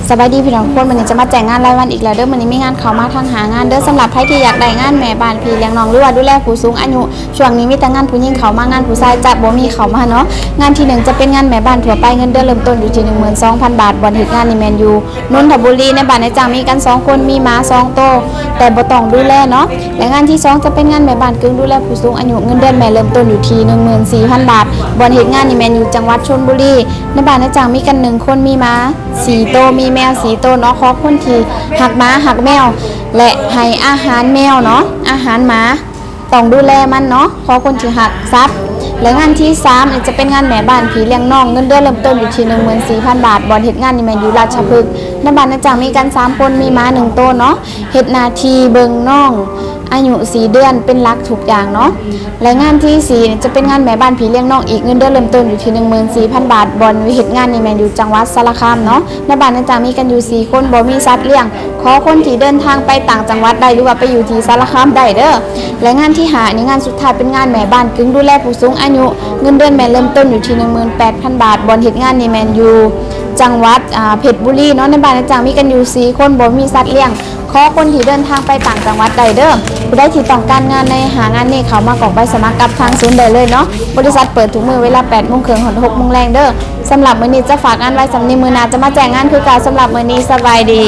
ສະບາຍດີພີ່ນ້ອງທຸກຄົນ, ມື້ນີ້ຈະມາແຈ້ງງານລາຍວັນອີກແລ້ວເດີ. ມື້ນີ້ມີງານເຂົ້າມາທາງຫ້າງານເດີ. ສຳລັບໃຜທີ່ຢາກໄດ້ງານແມ່ບ້ານ ພີ່ລ້ຽງນ້ອງ ຫຼືວ່າດູແລຜູ້ສູງອາຍຸ, ຊ່ວງນີ້ມີແຕ່ງານຜູ້ຍິງເຂົ້າມາ, ງານຜູ້ຊາຍຈະບໍ່ມີເຂົ້າມາເນາະ. ງານທີໜຶ່ງຈະເປັນງານແມ່ບ້ານທົ່ວໄປ, ເງິນເດືອນເລີ່ມຕົ້ນຢູ່ທີ່ໜຶ່ງໝື່ນສອງພັນບາດ, ບ່ອນເຮັດງານນີ້ແມ່ນຢູ່ ນົນທະບູລີ. ໃນບ້ານນາຍຈ້າງມີກັນສອງຄົນ, ມີໝາສອງໂຕ ແຕ່ບໍ່ຕ້ອງດູແລເນາະ. ແລະ ງານທີສອງຈະເປັນງານແມ່ບ້ານກຶ່ງດູແລຜູ້ສູງອາຍຸ, ເງິນເດືອນແມ່ເລີ່ມຕົ້ນຢູ່ທີ່ໜຶ່ງໝື່ນສີ່ພັນບາດ, ບ່ອນເຮັດງານນີ້ແມ່ນຢູ່ຈັງຫວັດຊົນບູລີ. ໃນບ້ານນາຍຈ້າງມີກັນໜຶ່ງຄົນ, ມີໝາ ສີ່ໂຕ, ມີແມວສີ່ໂຕເນາະ. ຂໍຄົນທີ່ຮັກໝາຮັກແມວ ແລະ ໃຫ້ອາຫານແມວເນາະ, ອາຫານໝາ, ຕ້ອງດູແລມັນເນາະ. ຂໍຄົນທີ່ຮັກສັດ. ແລະ ງານທີສາມນີ້ຈະເປັນງານແມ່ບ້ານພີ່ລ້ຽງນ້ອງ, ເງິນເດືອນເລີ່ມຕົ້ນຢູ່ທີ່ໜຶ່ງໝື່ນສີ່ພັນບາດ, ບ່ອນເຮັດງານນີ້ແມ່ນຢູ່ລາດຊະພຶກ. ໃນບ້ານນາຍຈ້າງມີກັນສາມຄົນ, ມີໝາໜຶ່ງໂຕເນາະ, ເຮັດໜ້າທີ່ເບິ່ງນ້ອງອາຍຸສີ່ເດືອນເປັນຫຼັກທຸກຢ່າງເນາະ. ແລະ ງານທີສີ່ນີ້ຈະເປັນງານແມ່ບ້ານພີ່ລ້ຽງນ້ອງອີກ, ເງິນເດືອນເລີ່ມຕົ້ນຢູ່ທີ່ໜຶ່ງໝື່ນສີ່ພັນບາດ, ບ່ອນເຮັດງານນີ້ແມ່ນຢູ່ຈັງຫວັດສາລະຄາມເນາະ. ໃນບ້ານນາຍຈ້າງມີກັນຢູ່ສີ່ຄົນ, ບໍ່ມີສັດລ້ຽງ. ຂໍຄົນທີ່ເດີນທາງໄປຕ່າງຈັງຫວັດໄດ້ ຫຼືວ່າໄປຢູ່ທີ່ສາລະຄາມໄດ້ເດີ. ແລະ ງານທີຫ້ານີ້ ງານສຸດທ້າຍເປັນງານແມ່ບ້ານກຶ່ງດູແລຜູ້ສູງອາຍຸ, ເງິນເດືອນແມ່ນເລີ່ມຕົ້ນຢູ່ທີ່ໜຶ່ງໝື່ນແປດພັນບາດ, ບ່ອນເຮັດງານນີ້ແມ່ນຢູ່ຈັງຫວັດ ອາ ເພັດບູລີເນາະ. ໃນບ້ານນາຍຈ້າງມີກັນຢູ່ສີ່ຄົນ, ບໍ່ມີສັດລ້ຽງ. ຂໍຄົນທີ່ເດີນທາງໄປຕ່າງຈັງຫວັດໄດ້ເດີ. ຜູ້ໃດທີ່ຕ້ອງການງານໃນຫ້າງານນີ້ ເຂົ້າມາກອກໃບສະໝັກກັບທາງສູນໄດ້ເລີຍເນາະ. ບໍລິສັດເປີດທຸກມື້ເວລາແປດໂມງເຄິ່ງຮອດຫົກໂມງແລງເດີ. ສຳລັບມື້ນີ້ຈະຝາກງານໄວ້ສ່ຳນີ້, ມື້ໜ້າຈະມາແຈ້ງງານຄືເກົ່າ. ສຳລັບມື້ນີ້ ສະບາຍດີ.